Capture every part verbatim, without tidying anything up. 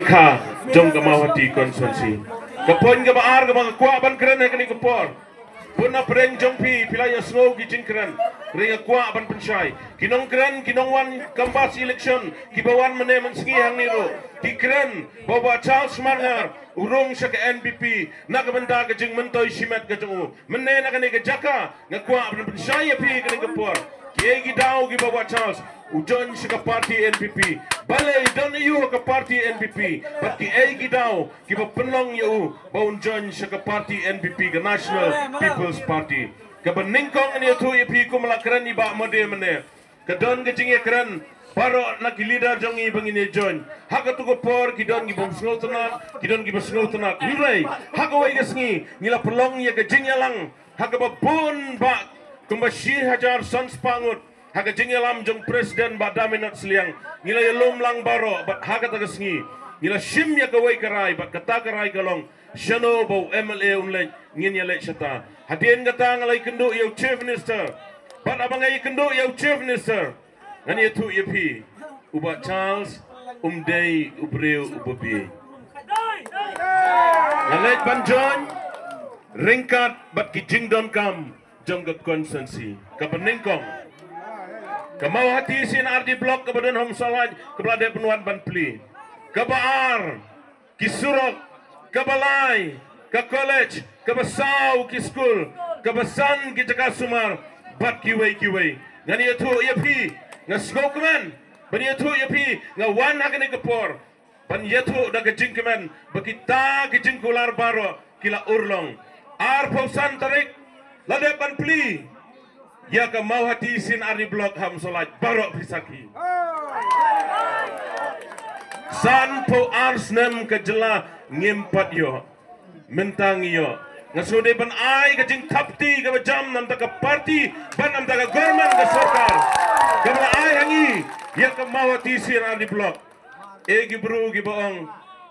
kha jong ka Mawhati constituency. Ka point kaba ar kaba nga kwah ban kren ha kane ka por. Bun na pyrshah jong phi, phi la ïa sngew ki jingkren. Hynrei nga kwah ban pynshai. Ki nongkren, ki nongwan canvass election, kiba wan mynne mynsngi hangne ruh, ki kren ba u Bah Charles Marngar u rung sha ka N P P na ka bynta ka jingmyntoi shimet ka jong u. Mynne na kane ka jaka nga kwah ban pynshai ïa phi kane ka por. Kiei ki daw kiba u Bah Charles u join sha ka party N P P? Balei don ïa u ha ka party N P P? Bad kiei ki daw kiba pynlong ïa u ba un join sha ka party N P P, ka National People's Party? Kaba nyngkong, ngan ïathuh ïa phi kum la kren i Bah Mode mynne. Ka don ka jingïakren baroh na ki leader jong ngi ba ngin ïa join. Ha katu ka por ki don kiba sngewtynnat, ki don kiba sngewtynnat. Hynrei ha kawei ka sngi ngi la pynlong ïa ka jingïalang ha kaba bun bah, kumba shi hajar san spah ngut. Ha ka jingïalam jong President Bah Daminot Sliang, ngi la ïalum lang baroh, bad ha kata ka sngi ngi la shim ïa kawei ka rai, bad kata ka rai ka long, shano ba u M L A un leit, ngin ïaleit shata. Hadien kata nga la ïakynduh ïa u Chief Minister. Bad haba nga ïakynduh ïa u Chief Minister, ngan ïathuh ïa phi, u Bah Charles um dei u briew uba bieit. Nga leit ban join ryngkat bad ki jingdonkam jong ka constituency. Kaba nyngkong, ka Mawhati C and R D Block kaba don ha Umsohlait, kaba la dep pynwan ban plie. Kaba ar, ki surok. Kaba lai, ka college. Kaba saw, ki skul. Kaba san, ki jaka sumar, bad kiwei kiwei. Ngan ïathuh ïa phi, nga sngewkmen ban ïathuh ïa phi, nga wan ha kane ka por ban ïathuh da ka jingkmen ba kita ki jingkular baroh ki la urlong. Arphew san tarik la dep ban plie ïa ka Mawhati C and R D Block ha Umsohlait, baroh phi sakhi. Sanphew ar snem ka jylla ngim pat ïoh. Mynta ngi ïoh. Nga shu dei ban ai ka jingthap kti kaba jam na bynta ka party bad na bynta ka government, ka sorkar, kaba la ai ha ngi ïa ka Mawhati C and R D Block. E ki bru kiba ong,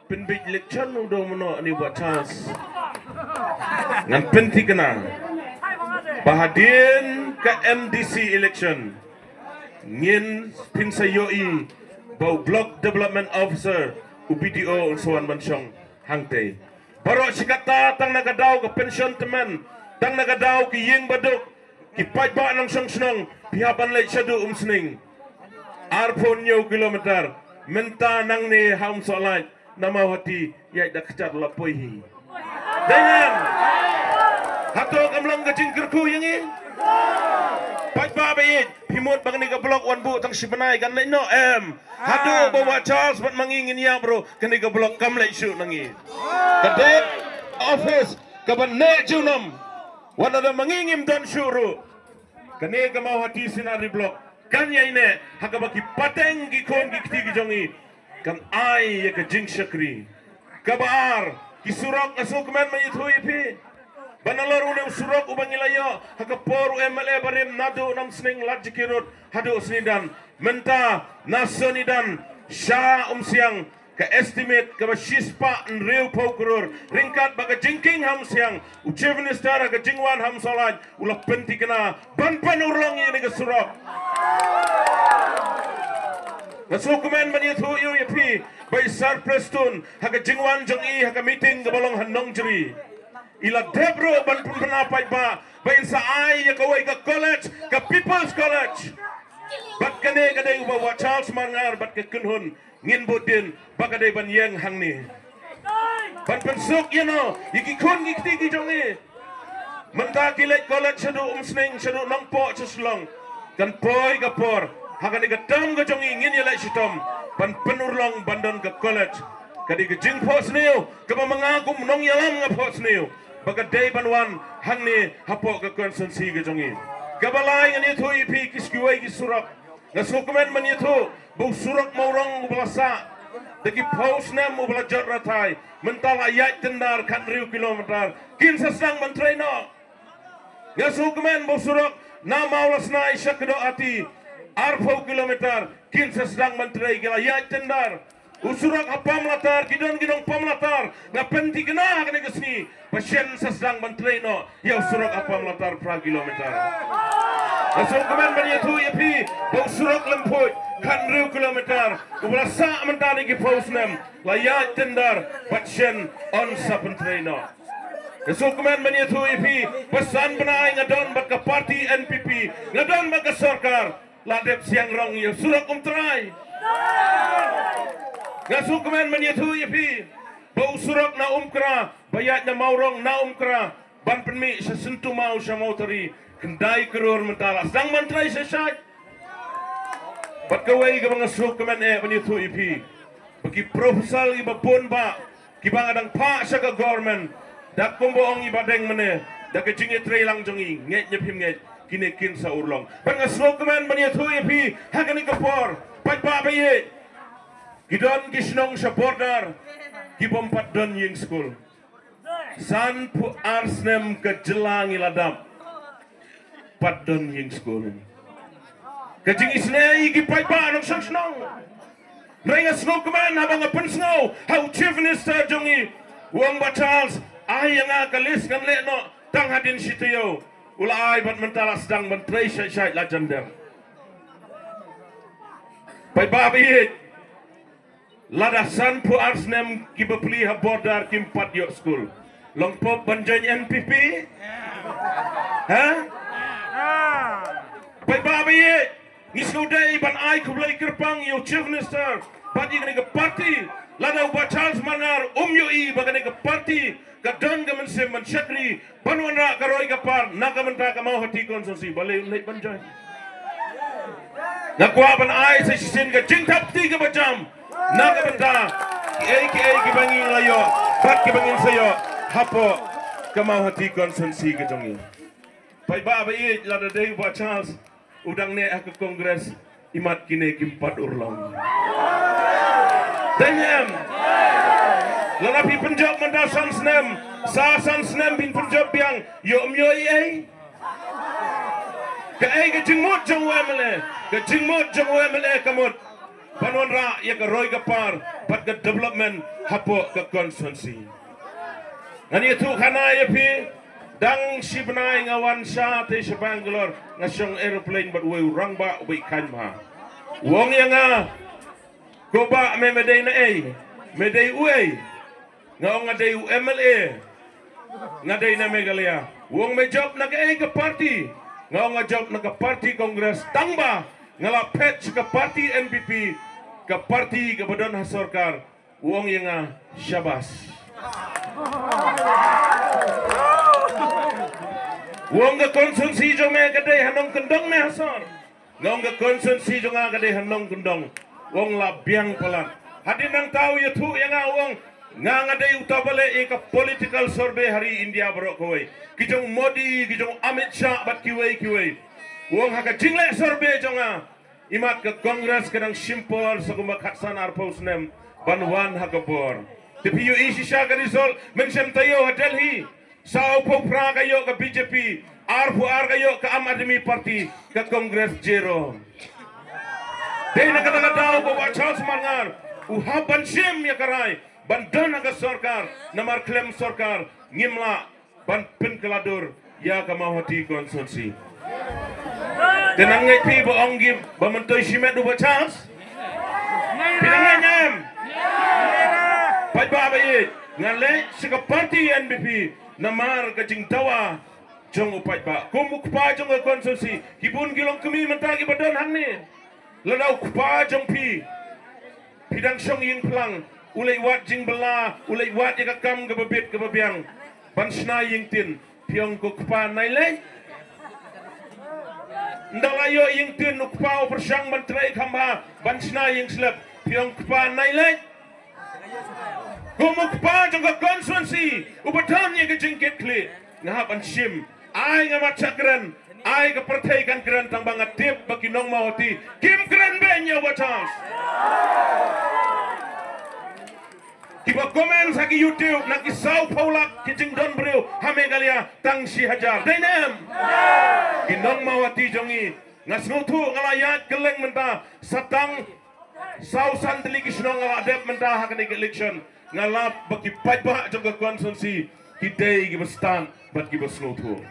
pynbeit election u dei mano, ani u Bah Charles? Ngan pynthikna ba hadien ka M D C election ngin pynsa ïohi ba u Block Development Officer, u B D O, un sa wan ban shong hangtei. Baroh shi katta, tang na ka daw ka pension tymmen, tang na ka daw ki ïing baduk, ki paidbah nongshong shnong, phi hap ban leit shaduh Umsning, arphew hynñiew kilometer. Mynta nangne ha Umsohlait, na Mawhati, ïaid da kjat la poi hi. Dei ne em? Hato kam long ka jingkyrkhu ïa ngi? Paidbah ba ïeit, phi mut ba kane ka block wan buh tang shi bnai kan leit noh em? Haduh ba u Bah Charles bad ma ngi ngin ïap ruh, kane ka block kam leit shuh na ngi. Ka dei ka office kaba neh junom. Wat lada ma ngi ngim don shuh ruh, kane ka Mawhati C and R D Block kan ïai neh ha kaba ki pateng ki khun ki kti ki jong ngi kan ai ïa ka jingshakri. Kaba ar, ki surok. Nga sngewkmen ban ïathuh ïa phi ba nalor une u surok uba ngi la ïoh ha ka por u M L A barim, naduh na Umsning, Ladjakiarud haduh Sonidan. Mynta na Sonidan sha Umsiang, ka estimate kaba shispah hynriewphew klur, ryngkat bad ka jingkieng ha Umsiang, u Chief Minister ha ka jingwan ha Umsohlait u la pynthikna ban pynurlong ïa kane ka surok. Nga sngewkmen ban ïathuh ïa phi ba i Sir Prestone ha ka jingwan jong i ha ka meeting kaba long ha Nongjri, i la dep ruh ban pynbna paidbah ba in sa ai ïa kawei ka college, ka People's College. Bad kane ka dei uba u Bah Charles Marngar bad ka kynhun ngin bud dien ba ka dei ban ïeng hangne ban pynsuk ïa no, ïa ki khun ki kti ki jong ngi. Mynta ki leit college shaduh Umsning, shaduh Nongpoh, sha Shillong. Kan poi ka por ha kane ka term ka jong ngi ngin ïaleh shitom ban pynurlong ban don ka college. Ka dei ka jingphohsniew kaba ma nga kum nongïalam nga phohsniew ba ka dei ban wan hangne hapoh ka constituency ka jong ngi. Kaba lai, ngan ïathuh ïa phi ki, kiwei ki surok. Nga sngewkmen ban ïathuh ba u surok Mawrong uba la sah da ki phew snem, uba la jot rathai, mynta la ïaid tyndar khathynriew kilometer, kin sa sdang ban trei noh. Nga sngewkmen ba u surok na Mawlasnai sha Kdohati, arphew kilometer, kin sa sdang ban trei, ki la ïaid tyndar. U surok ha Pamlatar, ki don ki nong Pamlatar, nga pynthikna ha kane ka sngi ba shen sa sdang ban trei noh ïa u surok ha Pamlatar phra kilometer. Nga sngewkmen ban ïathuh ïa phi ba u surok Lymphuid khatnriew kilometer uba la sah mynta da ki phew snem la ïaid tender bad shen yn sa pyntrei noh. Nga sngewkmen ban ïathuh ïa phi ba san bnai nga don bad ka parti N P P, nga don bad ka sorkar, la dep siang rong ïa u surok Umtrai. Nga sngewkmen ban ïathuh ïa phi ba u surok na Umkra ba ïaid na Mawrong na Umkra ban pynmih sha Syntumaw sha Mawtari, khyndai klur mynta la sdang ban trei sha shait. Bad kawei kaba nga sngewkmen eh ban ïathuh ïa phi ba ki proposal kiba bun bah kiba nga dang phah sha ka government, da kumba ong i Bah Deng mynne, da ka jingïatreilang jong i, ngeit ne phim ngeit, kine kin sa urlong. Bad nga sngewkmen ban ïathuh ïa phi ha kane ka por, paidbah ba ïeit, ki don ki shnong sha border ki bym pat don ïing skul. Sanphew ar snem ka jylla ngi la dap, pat don ïing skul. Ka jingisynei ïa ki paidbah nongshong shnong. Hynrei nga sngewkmen haba nga pynsngew ha u Chief Minister jong ngi, u ong, Bah Charles, ai ïa nga ka list ngan leh noh tang hadien shi taïew. U la ai bad mynta la sdang ban trei shait shait la jan dem. Paidbah ba ïeit, lada sanphew ar snem ki bapli ha border kim pat ïoh skul, long pop ban join N P P? Ha? Paidbah ba ïeit, ngi sngewdei ban ai khublei kyrpang ïa u Chief Minister bad ïa kane ka parti. Lada u Bah Charles Marngar um ïohi ba kane ka parti ka don ka mynsiem ban shakri ban wanrah ka roi ka par na ka bynta ka Mawhati constituency, balei un leit ban join? Nga kwah ban ai sa shisien ka jingthap kti kaba jam na ka bynta kiei kiei kiba ngi la ïoh bad kiba ngin sa ïoh hapoh ka Mawhati constituency ka jong ngi. Paidbah ba ïeit, lada dei u Bah Charles u dang neh ha ka Congress, imat kine kim pat urlong. Dei ne em? Lada phi pynjop mynta san snem, sa san snem phin pynjop biang, ïoh ym ïoh ei ei? Kaei ka jingmut jong u M L A? Ka jingmut jong u M L A ka mut ban wanrah ïa ka roi ka par bad ka development hapoh ka constituency. Ngan ïathuh khana ïa phi, dang shi bnai nga wan shatei sha Bangalore, nga shong aeroplane bad uwei u rangbah uba i kynmaw. U ong ïa nga, ko bah, me me dei naei? Me dei uei? Nga ong nga dei u M L A, nga dei na Meghalaya. U ong me jop na kaei ka parti? Nga ong nga jop na ka parti Congress, tang ba nga la phet sha ka parti N P P, ka parti kaba don ha sorkar. U ong ïa nga, shabas. U ong ka constituency jong me ka dei ha nongkyndong ne ha sor? Nga ong ka constituency jong nga ka dei ha nongkyndong. U ong la biang palat. Hadien nangta u ïathuh ïa nga, u ong nga, nga dei uta uba leh ïa ka political survey ha ri India baroh kawei, ki jong Modi, ki jong Amit Shah bad kiwei kiwei. U ong ha ka jingleh survey jong nga, imat ka Congress ka dang shim por sa kumba khatsan arphew snem ban wan ha ka bor. Te phi ïohi shisha ka result mynshem taïew ha Delhi. Sawphew phra ka ïoh ka B J P, arphew ar ka ïoh ka Aam Aadmi Party, ka Congress zero. Dei na kata ka daw ba u Bah Charles Marngar u hap ban shim ïa ka rai ban don ha ka sorkar, namar khlem sorkar ngim lah ban pynkylla dur ïa ka Mawhati constituency. Te nang ngeit phi ba ong ki ba myntoi shimet u Bah Charles? Phi nang ngeit ne em? Paidbah ba ïeit, nga leit sha ka parti N P P namar ka jingdawa jong u paidbah. Kum u kpa jong ka constituency, ki bun ki longkmie mynta kiba don hangne. Lada u kpa jong phi, phi dang shong ïing phlang, u leit wad jingbylla, u leit wad ïa ka kam kaba bit kaba biang ban shna ïing tin, phi ong ko kpa nai leit? Ynda la ïoh ïing tin, u kpa u pyrshang ban trei kham bha ban shna ïing slep, phi ong kpa nai leit? Kum u kpa jong ka constituency uba don ïa ka jingkitkhlieh, nga hap ban shim. Ai nga mat shah kren, ai ka pyrthei kan kren, tang ba nga tip ba ki nong Mawhati kim kren beiñ ïa u Bah Charles. Kiba comment ha ki YouTube, na ki sawphew lak ki jingdon briew ha Meghalaya, tang shi hajar. Dei ne em? Ki nong Mawhati jong ngi, nga sngewthuh, nga la ïaid kylleng mynta, sa tang saw san tylli ki shnong nga la dep mynta ha kane ka election. Nga lap ba ki paidbah jong ka constituency ki dei kiba stad bad kiba sngewthuh.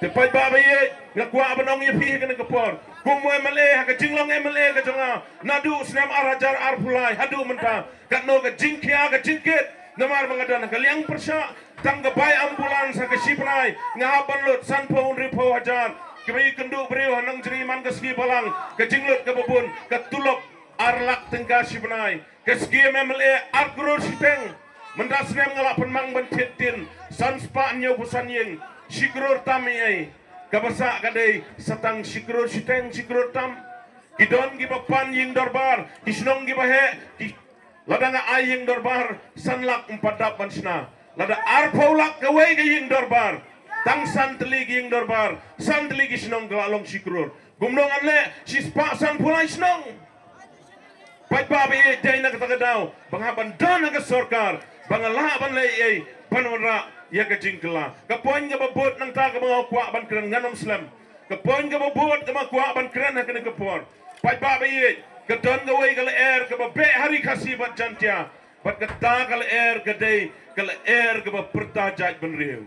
Te paidbah ba ïeit, nga kwah ban ong ïa phi ha kane ka por, kum u M L A ha ka jinglong M L A ka jong nga naduh u snem ar hajar arphew lai haduh mynta, katno ka jingkhia ka jingkit. Namar ba nga don ha ka liang pyrshah, tang ka bai ambulance ha ka shi bnai nga hap ban lut sanphew hynriewphew hajar. Kiba ïakynduh briew ha Nongjri man ka sngi Balang, ka jinglut kaba bun, ka tulop ar lak tyngka shi bnai. Ka skim M L A ar klur shiteng. Mynta snem nga la pynmang ban thied ktien san spah hynñiewphew san ïing. Shi klur tam ïa ei? Kaba sah ka dei sa tang shi klur shiteng, shi klur tam. Ki don kiba pan ïing dorbar, ki shnong kiba heh, ki, lada nga ai ïing dorbar san lak, ym pat dap ban shna. Lada arphew lak kawei ka ïing dorbar, tang san tylli ki ïing dorbar, san tylli ki shnong, ka la long shi klur. Kumno ngan leh shi spah sanphew lai shnong? Paidbah ba ïeit, dei na kata ka daw ba nga hap ban don ha ka sorkar, ba nga lah ban leh ei ei ban wanrah ïa ka jingkylla. Ka point kaba bud nangta kaba nga kwah ban kren, ngan ym slem. Ka point kaba bud kaba nga kwah ban kren ha kane ka por, paidbah ba ïeit, ka don kawei ka lyer kaba beh ha Ri Khasi bad Jaintia, bad kata ka lyer ka dei ka lyer kaba pyrta jaitbynriew.